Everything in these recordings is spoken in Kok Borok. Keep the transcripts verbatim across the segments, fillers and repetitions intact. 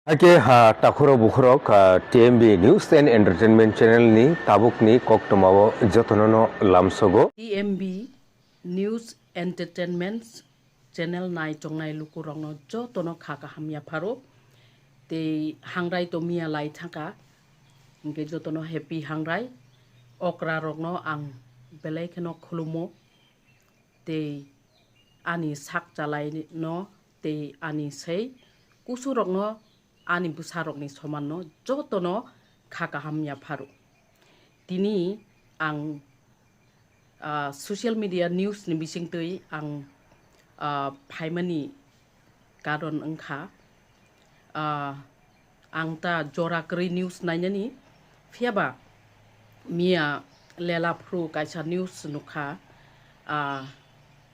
Ake ha takhuro bukhurok, ah, T M B News and Entertainment Channel ni tabuk ni koktwma o jotono no lamsogo. T M B News Entertainment Channel nai tongnai lukurokno jotono kha kaham yapharo. Tei hangrai to miya lai thangkha, hingke jotono happy hangrai. Okra rokno ang belai kheno khulumo. Tei ani sak chalai no tei ani sei kusurokno, ani bwsarokni somanno jotono kha kaham yapharo. Tini ang, ah, social media news ni bisingtwi ang, ah, phaimani karon wngkha, ah, ang ta jora kwrwi news nainani, phiyaba miya lela phuru kaisa news nukha, ah,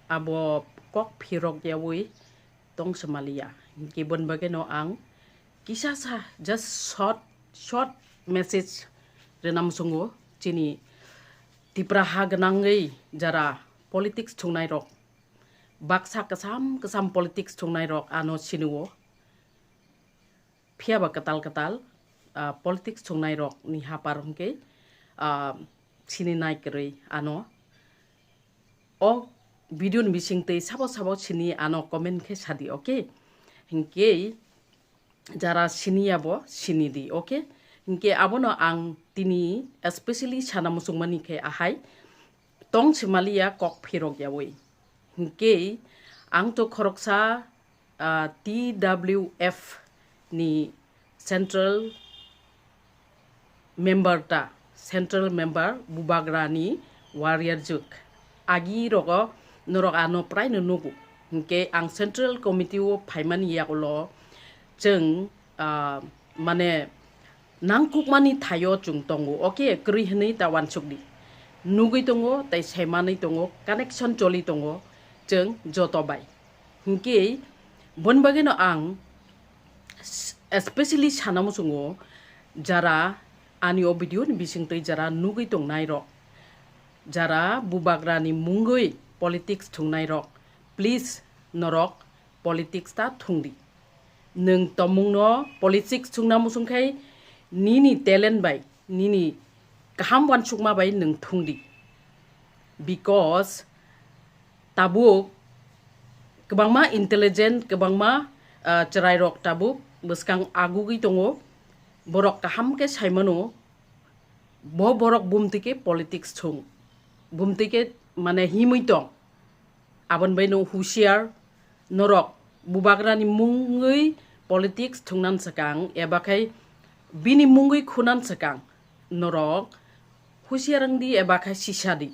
abo kok phirok yawi tong se maliya. Hinkhe boni bagwi no ang kisa sa just short, short message rwna muchungo chini Tipra ha gwnangwi jara politics thungnairok, baksa kwcham kwcham politics thungnairok ano sinio. Phiyaba kwtal kwtal, ah, politics thungnairokni hapar hwnkhe, ah, sini nai kwrwi ano. O video ni bisingtwi sabo sabo sini ano comment khe sadi, okay? Hinkhe jara sini yabo sini di, okay? Hinkhe abono ang tini especially sana muchungmani khe ahai tong se maliya kok phirok yawi. Hinkhe ang to khoroksa, ah, T W F ni central member ta, central member Bubagra ni warrior juk. Agi rogo norok ano prai no nugo. Hinkhe ang central committee o phaimani yagulo chwng, ah, mane nangkukmani thaio chwng tongo, okay, kwrwi hwnwi ta uansukdi. Nugwi tongo, tei saimanwi tongo, connection choli tongo chwng joto bai. Hinkhe boni bagwino ang s-, especially sana muchungo, jara ani o video ni bisingtwi jara nugwi tongnairok, jara Bubagrani mungwi politics thungnairok, please norok politics ta thungdi. Nwng tomungno politics thungna muchungkhai nini talent bai, nini kaham uansukma bai nwng thungdi. Because tabuk kwbangma intelligent, kwbangma, ah, chwrairok tabuk bwskang agugwi tongo. Borok kaham khe saimano, bo borok bumtwi khe politics thung, bumtwi khe mane himwi tong. Aboni bai no husiar, norok Bubagrani mungwi politics thungnan swkang eba khai bini mungwi khunan swkang norok husiar wngdi eba khai sisadi.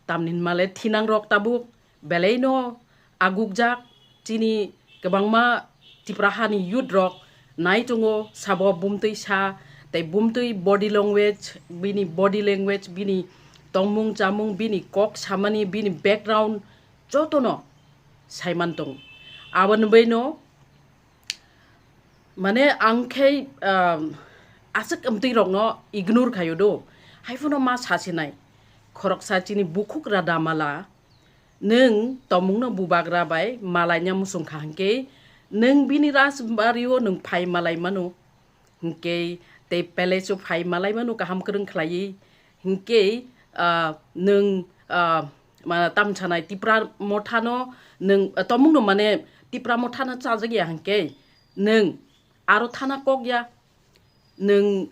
Tamni hwnmale thinangrok tabuk belaino agukjak, chini kwbangma Tipra hani youth rok nai tongo, sabo bumtwi sa tei bumtwi body language, bini body language, bini tongmung chamung, bini kok samani, bini background jotono saiman tongo. Aboni baino mane ang khe, um, aswk amtwi rokno ignore khaio do. Haiphano ma sasinai. Khoroksa chini bukhuk ra damala. Nwng tomungno Bubagra bai malaina muchung kha hinkhe nwng bini rajbari o nwng phai malai mano. Hinkhe tei palace o phai malai mano kaham kwrwng khlaiwi. Hinkhe, ah, nwng, ah, ma-, tam sanai Tipra mothano nwng, ah, tomungno mane Tipra mothano chajak ya hinkhe nwng aro thana kok ya. Nwng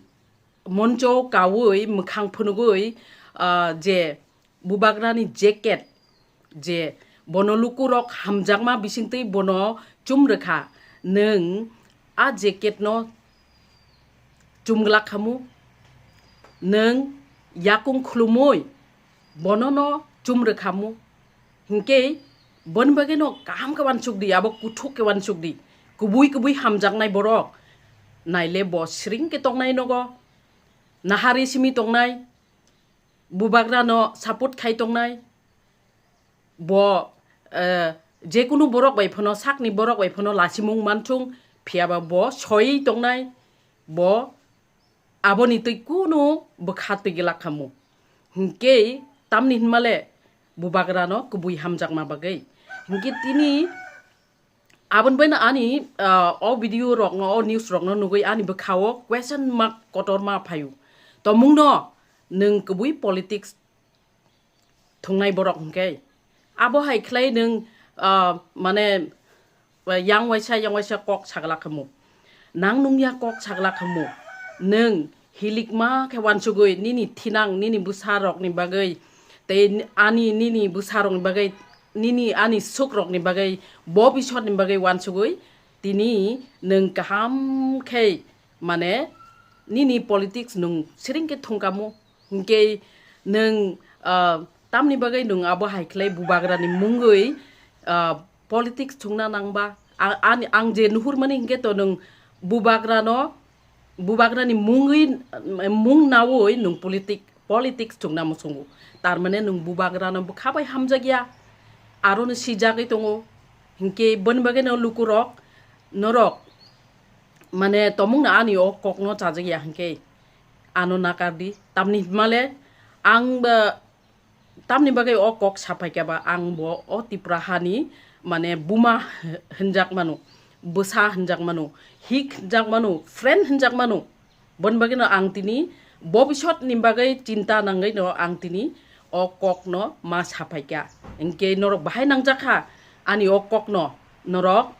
moncho kaui mwkhang phunugui, ah, je Bubagrani jacket, je bono lukurok hamjakma bisingtwi bono chum rwkha, nwng a jacketno chum glak khamu, nwng yakung khulumui bonono chum rwkhamu. Hinkhe boni bagwino kaham khe uansukdi, abo kuthuk khe uansukdi. Kubui kubui hamjaknai borok naile bo siring khe tongnai nogo, nahari simi tongnai, Bubagrano support khai tongnai, bo, eh, jekunu borok bai phano, sakni borok bai phano lasimung manthung, phiyaba bo soi tongnai, bo aboni twi kunu bwkha twi glak khamu. Hinkhe tamni hinmale Bubagrano kubui hamjakma bagwi. Hinkhe tini Aboni baino ani, ah, o video rokno, o news rokno nugwi ani bwkhao question mark kotorma phaio. Tomungno nwng kwbwi politics thungnai borok hwnkhe. Abo hai khlai nwng, ah, mane, yang waisa, yang waisa kok sagla khamu. Nang nungya kok sagla khamu. Nwng hilikma khe wansugwi nini thinang, nini bwsa rokni bagwi, tei ani, nini bwsa rokni bagwi, nini ani suk rokni bagwi, bo bisotni bagwi wansugwi tini nwng kaham khe, mane, nini politics nwng siring khe thungkamu. Hinkhe nwng, ah, tamni bagwi nwng abo hai khlai bubagrani mungwi, ah, politics thungna nangba? A-, ani, ang je nuhurmani hinkhe to nwng bubagrano, bubagrani mungwi, mung nawi nwng politic-, politics thungna muchungo. Tarmane nwng bubagrano bwkha bai hamjakya, arono sijagwi tongo. Hinkhe boni bagwino lukurok, norok, mane, tomungno ani o kokno chajakya hinkhe ano nakardi. Tamni hwnmale ang ba, tamni bagwi o kok saphaikha ba, ang bo o Tipra hani, mane, buma hinjak mano, bwsa hinjak mano, hik hinjak mano, friend hinjak mano. Boni bagwino ang tini bobisotni bagwi chinta nangwino ang tini o kokno ma saphaikha. Hinkhe norok bahai nangjakha ani o kokno, norok,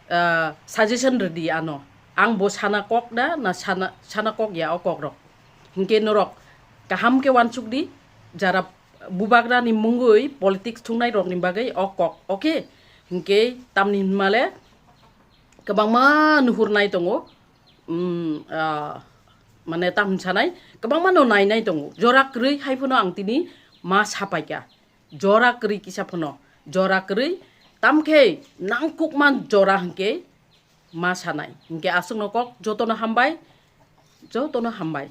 ah, suggestion rwdi ano. Ang bo sana kok da na sana, sana kok ya o kokrok. Hinkhe norok kaham khe wansukdi, jara bubagrani mungwi politics thungnai rokni bagwi o kok, okay? Hinkhe tamni hwnmale kwbangma nuhurnai tongo, um, ah, mane, tam hwnsanai, kwbangma no nainai tongo. Jora kwrwi hai phano ang tini ma sapaikha. Jora kwrwi kisa phano. Jora kwrwi, tamkhe nangkukma jora hinkhe ma sanai. Hinkhe aswkno kok jotono hambai, jotono hambai.